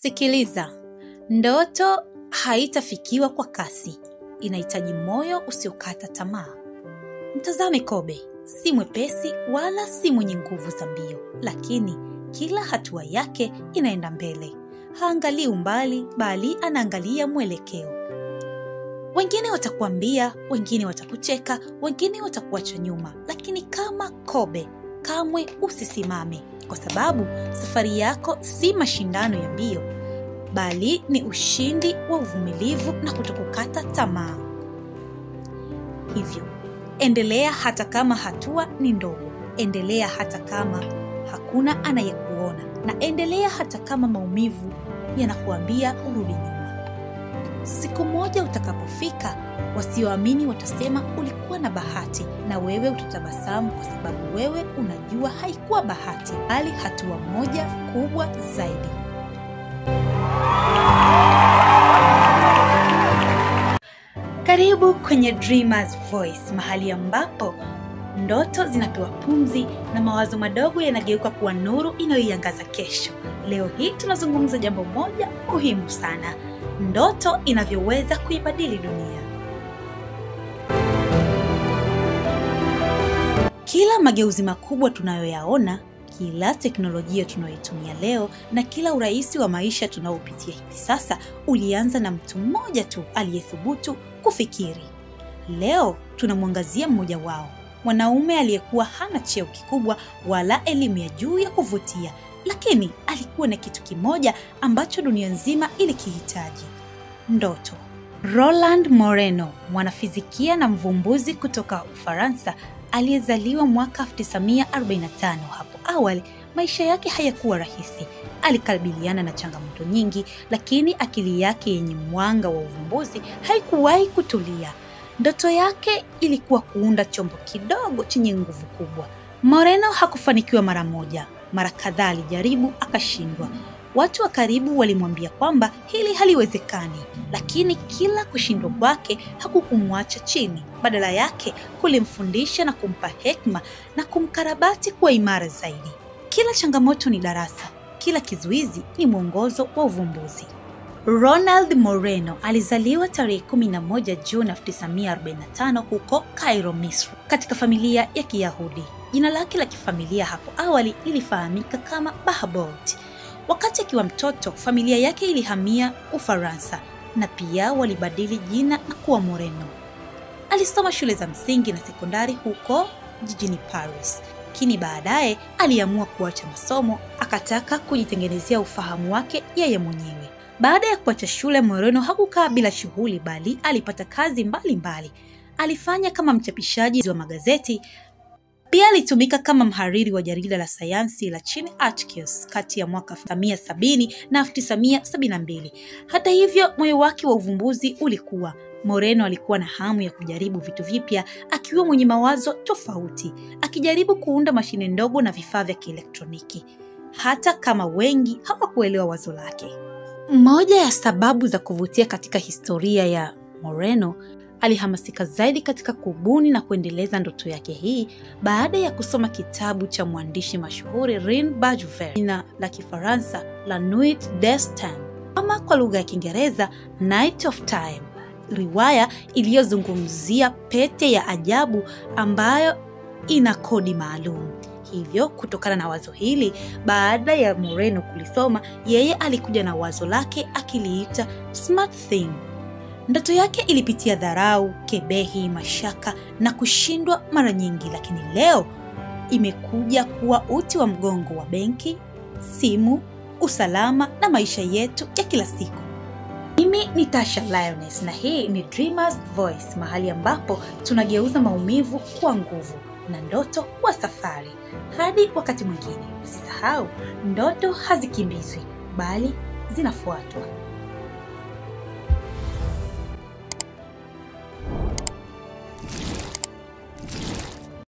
Sikiliza, ndoto haitafikiwa kwa kasi. Inahitaji moyo usiokata tamaa. Mtazame Kobe, si mwepesi wala si mwenye nguvu za mbio, lakini kila hatua yake inaenda mbele. Haangalii umbali, bali anaangalia mwelekeo. Wengine watakuambia, wengine watakucheka, wengine watakuacha nyuma, lakini kama Kobe, kamwe usisimame, kwa sababu safari yako si mashindano ya mbio, bali ni ushindi wa uvumilivu na kutokukata tamaa. Hivyo, endelea hata kama hatua ni ndogo, endelea hata kama hakuna anayekuona, na endelea hata kama maumivu yanakuambia urudi nyuma. Siku moja utakapofika, wasioamini watasema ulikuwa na bahati, na wewe utatabasamu kwa sababu wewe unajua haikuwa bahati, bali hatua moja kubwa zaidi. Karibu kwenye Dreamers Voice, mahali ambapo ndoto zinapewa pumzi na mawazo madogo yanageuka kuwa nuru inayoiangaza kesho. Leo hii tunazungumza jambo moja muhimu sana: ndoto inavyoweza kuibadili dunia. Kila mageuzi makubwa tunayoyaona, kila teknolojia tunayoitumia leo na kila urahisi wa maisha tunaopitia hivi sasa ulianza na mtu mmoja tu aliyethubutu kufikiri. Leo tunamwangazia mmoja wao, mwanaume aliyekuwa hana cheo kikubwa wala elimu ya juu ya kuvutia, lakini alikuwa na kitu kimoja ambacho dunia nzima ilikihitaji: ndoto. Roland Moreno, mwanafizikia na mvumbuzi kutoka Ufaransa, aliyezaliwa mwaka 1945. Hapo awali maisha yake hayakuwa rahisi. Alikabiliana na changamoto nyingi, lakini akili yake yenye mwanga wa uvumbuzi haikuwahi kutulia. Ndoto yake ilikuwa kuunda chombo kidogo chenye nguvu kubwa. Moreno hakufanikiwa mara moja. Mara kadhaa alijaribu akashindwa. Watu wa karibu walimwambia kwamba hili haliwezekani, lakini kila kushindwa kwake hakukumwacha chini. Badala yake kulimfundisha na kumpa hekima na kumkarabati kuwa imara zaidi. Kila changamoto ni darasa, kila kizuizi ni mwongozo wa uvumbuzi. Ronald Moreno alizaliwa tarehe 11 Juni 1945 huko Cairo, Misri, katika familia ya Kiyahudi. Jina lake la kifamilia hapo awali lilifahamika kama Bahabolt. Wakati akiwa mtoto, familia yake ilihamia Ufaransa na pia walibadili jina na kuwa Moreno. Alisoma shule za msingi na sekondari huko jijini Paris. Lakini baadaye aliamua kuacha masomo, akataka kujitengenezea ufahamu wake yeye mwenyewe. Baada ya kuacha shule, Moreno hakukaa bila shughuli, bali alipata kazi mbalimbali. Alifanya kama mchapishaji wa magazeti. Pia alitumika kama mhariri wa jarida la sayansi la Chine Articles kati ya mwaka 1970 na 1972. Hata hivyo, moyo wake wa uvumbuzi ulikuwa. Moreno alikuwa na hamu ya kujaribu vitu vipya, akiwa mwenye mawazo tofauti, akijaribu kuunda mashine ndogo na vifaa vya kielektroniki, hata kama wengi hawakuelewa wazo lake. Moja ya sababu za kuvutia katika historia ya Moreno, alihamasika zaidi katika kubuni na kuendeleza ndoto yake hii baada ya kusoma kitabu cha mwandishi mashuhuri René Bagéville, jina la Kifaransa La Nuit des Temps, ama kwa lugha ya Kiingereza Night of Time, riwaya iliyozungumzia pete ya ajabu ambayo ina kodi maalum. Hivyo, kutokana na wazo hili, baada ya Moreno kulisoma, yeye alikuja na wazo lake akiliita Smart Thing. Ndoto yake ilipitia dharau, kebehi, mashaka na kushindwa mara nyingi, lakini leo imekuja kuwa uti wa mgongo wa benki, simu, usalama na maisha yetu ya kila siku. Mimi ni Tasha Lioness na hii ni Dreamers Voice, mahali ambapo tunageuza maumivu kuwa nguvu na ndoto kuwa safari. Hadi wakati mwingine, usisahau, ndoto hazikimbizwi bali zinafuatwa.